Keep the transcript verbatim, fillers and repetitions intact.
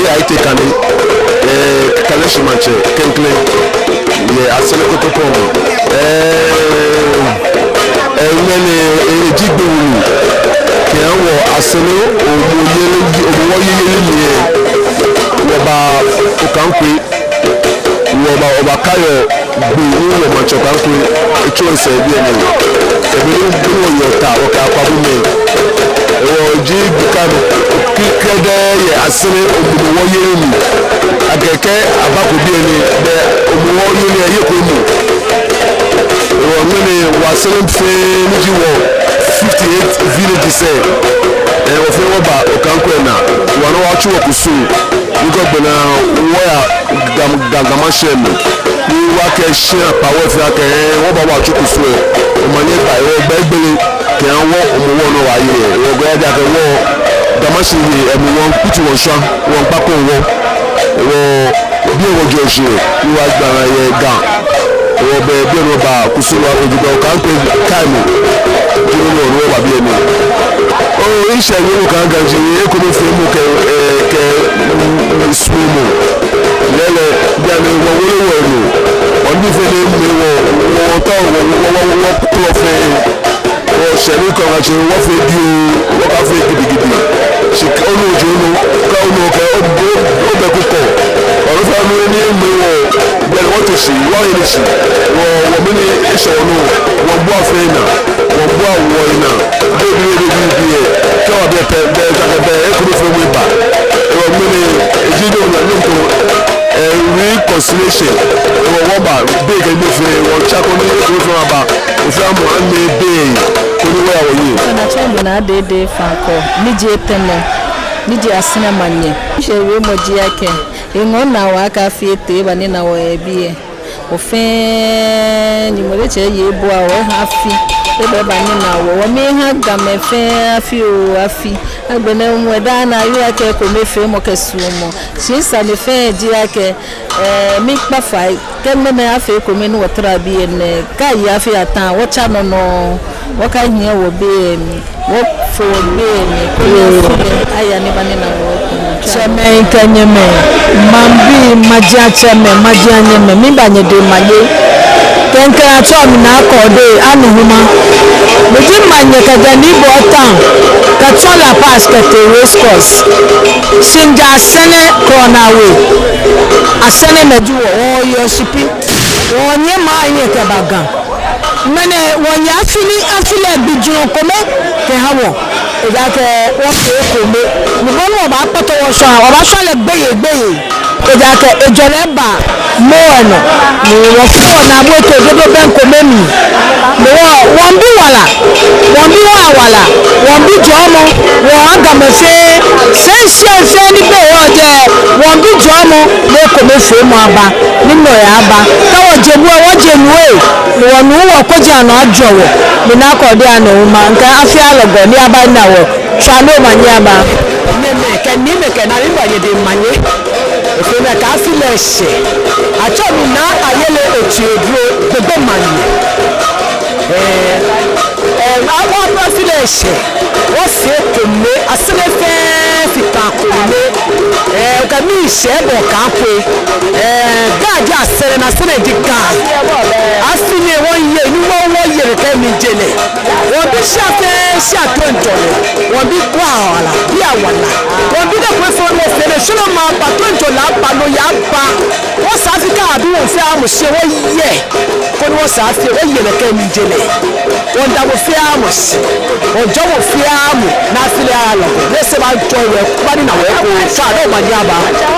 Taitai Kane, eh, Kane Shi Maŋtsɛ klɛŋklɛŋ yɛ Asɛrɛ Kotopɔŋ. Eh, eh, ŋmɛnɛ, eh, eji gbi wulu kɛha wɔ Asɛrɛ Hɔmɔwɔ yeli, Hɔmɔwɔ yeli nɛɛ, wɔba Okaŋkoi, wɔba, wɔbakaiɔ gbi ni wɔ Maŋtsɛ Okaŋkoi etsu esɛɛ biɛ nɛɛ. Ebi ni wɔyɔɔ ta, wɔkɛ akwabu mɛi. Hewɔ eji gbi kɛ krɛdɛɛ yɛ Asɛrɛ Hɔmɔwɔ yeli mli. Akɛ kɛ abako biɛ nɛɛ, bɛ Hɔmɔwɔ yeli lɛ eko emuu. Hewɔ ŋmɛnɛ wɔ Asɛrɛ fɛɛ ni ji wɔ fifty-eight villages lɛ, eh, wɔ fɛɛ wɔba Okaŋkoi naa, wɔnɔ wɔtsu wɔkusum. Ni kɛ gbɛ naa wɔya Ga, Ga, Ga Mashi mli. Ni wɔkɛ shia kpa wɔ fɛɛ akɛ, eh, wɔba wɔtsu kusum lɛ. Omanye ba, hewɔ gbɛ egbele kɛha wɔ Hɔmɔwɔ nɔ wɔye. Hewɔ gbɛ egbele kɛ wɔ Ga Mashi yei, eh, mli wɔkpiti wɔshwa, wɔkpa kɔŋ wɔ. Hewɔ biɛ wɔjɔɔ shi, ni wɔgbala yɛ Ga. Hewɔ bɛ, biɛ nɔ wɔba kusum lɛ wɔfee jogbaŋŋ, Okaŋkoi kaimɔ. Jogbaŋŋ nɔ wɔba biɛ nɛɛ. Oo, ŋshɛ nyɛ mɔ kã Ga ji, ekomefeemɔ kɛ, eh, kɛ, mm, suɔmɔ. Lɛɛlɛŋ, bianɛ wɔwolo wɔnɔ. Wɔbii fɛɛ ni mli wɔ, wɔ, wɔtao, wɔ, wɔ, wɔ, wɔ, wɔkɔlɔ fɛɛ. Wɔshɛ ni kɔŋ atsɛ wɔfee dioo, wɔkafee gidigidi. Shi kɛ onu ji onu, kɛ onu kɛ o, o, obɛ kukɔ. Ɔlɔ fɛɛ mli ni mli wɔ, bɛ wɔte shi, wɔye shi. Wɔ, wɔ mɛni eshɛ wɔnɔ, wɔbua fɛɛ naa, wɔbua wɔyi naa. Bɛ bi, bɛ bi, bɛ bi, bɛ. Kɛ wɔbɛ pɛ, bɛ, kɛ bɛ, ekomefeemɔ eba. Hewɔ ŋmɛnɛ, eji dɔ na nyɔŋ ko, eh, reconciliation. Hewɔ wɔba, bɛ kɛ mɛi fɛɛ, wɔtsa koni ekomefeemɔ aba. Ofeemɔ anɛ bɛ, koni wɔya wɔye. Tsɔne atsɛɔ mi Naa Dede Fankɔ, ni ji etɛmɔ, ni ji Asɛrɛ Manyɛ. Ŋshɛ wiemɔ ji akɛ, eŋɔɔ naa wɔ akɛ afi etee eba nina wɔ yɛ biɛ. Wɔ fɛɛ, Nyɔŋmɔ diɛŋtsɛ eye ebua wɔ eha afi lɛ eba nina wɔ. Wɔmiiha Gamɛi fɛɛ afi oo afi. Agbɛnɛ ŋwɛi daa nɛɛ ayɔɔ akɛ ekomefeemɔ kɛ suɔmɔ. Shi sane fɛɛ ji akɛ, eh, miikpa fai, kɛ ŋmɛnɛ afee ekome ni wɔtara biɛ nɛɛ, kɛ ayi afi atan, wɔtsa nɔ nɔŋŋ, wɔkahiɛ wɔbei amli, wɔfo wɔbei amli, koni afi lɛ aya ni eba nina wɔ ekoŋŋ. Tsɛmɛi kɛ nyɛmɛi, maŋbii, majiatsɛmɛi, majianyɛmɛi, miiba nyɛ dɛŋ manye. Klɛŋklɛŋ atsɛɔ mi Naa Kɔɔdei Anu Huma. Miji manyɛ kɛjɛ Nii Boi Town, kɛtsɔ La Paz kɛtee Race Course. Shi mijɛ Asɛrɛ Krɔnaa We. Asɛrɛmɛi ji wɔ, wɔyɛ shipi. Wɔnyɛ maŋ nyɛ kɛba Ga. Ŋmɛnɛ wɔyɛ afi ni afi lɛ gbi jurɔ kome kɛha wɔ. Ejaakɛ wɔfee ekome. Ni bɔ ni wɔbaakpɔtɔ wɔshwa, wɔbaashwa lɛ gbeyei gbeyei. Ejaakɛ ejɔlɛ ba mɔ nɔ. Ni wɔfɛɛ wɔnaabu eto dodo bɛ ekome mli. Ni wɔ, wɔmiibi wala, wɔmiibi wɔ awala, wɔmiibi jɔɔmɔ, wɔ Gamɛi fɛɛ, sɛɛ shia fɛɛ ni bɛ yɔɔ jɛi, wɔmiibi jɔɔmɔ, ni ekomefeemɔ aba, ni nɔyaa aba. Kɛ wɔje bu lɛ, wɔje nu lɛ, ni wɔnu wɔ kojii anɔ ajɔ wɔ, ni Naa Kɔɔdei Anu Huma, mikɛɛ afi alɔgɔ ni aba nina wɔ, tswa ni omanye aba. Nyɛmɛi kɛ niimɛi kɛ naamɛi, miiba nyɛ dɛŋ manye. Efee nɛkɛ afi lɛ eshɛ. Atsɛɔ mi Naa Ayele Otsi Oduro, Gbogbo Manyɛ. Ɛɛ, ɛɛ, afi lɛ eshɛ. Wɔfee ekome, Asɛrɛ fɛɛ fee ekome. Ɛɛ, okɛ miishɛɛ bɔ Okaŋkoi. Ɛɛ, Ga ji Asɛrɛ ni Asɛrɛ ji Ga. Afi nɛɛ wɔye, ni wɔ, wɔye nɛkɛ mli je lɛ. Wɔmiibi shia fɛɛ shia toiŋjɔlɛ. Wɔmiibi kɔ awala, bi awala. Wɔmiibi kɛ kɔɔyɔɔ fɛɛ ni wɔfee lɛ, shɔlɔ ma ba, toiŋjɔlɛ aba, nɔyaa aba. Wɔsɛɛ afi kɛ abi wɔfɛɛ amɔ shi wɔye. Koni wɔsɛɛ afi wɔye nɛkɛ mli je lɛ. Wɔmiida mɔ fɛɛ mɔ shi. Wɔjɔɔ mɔ fɛɛ mɔ ni afi lɛ alɔgɔ. Ni esɛɛ baajɔ wɔ, koni eba nina wɔ ekoŋŋ. Tswa ni omanye aba.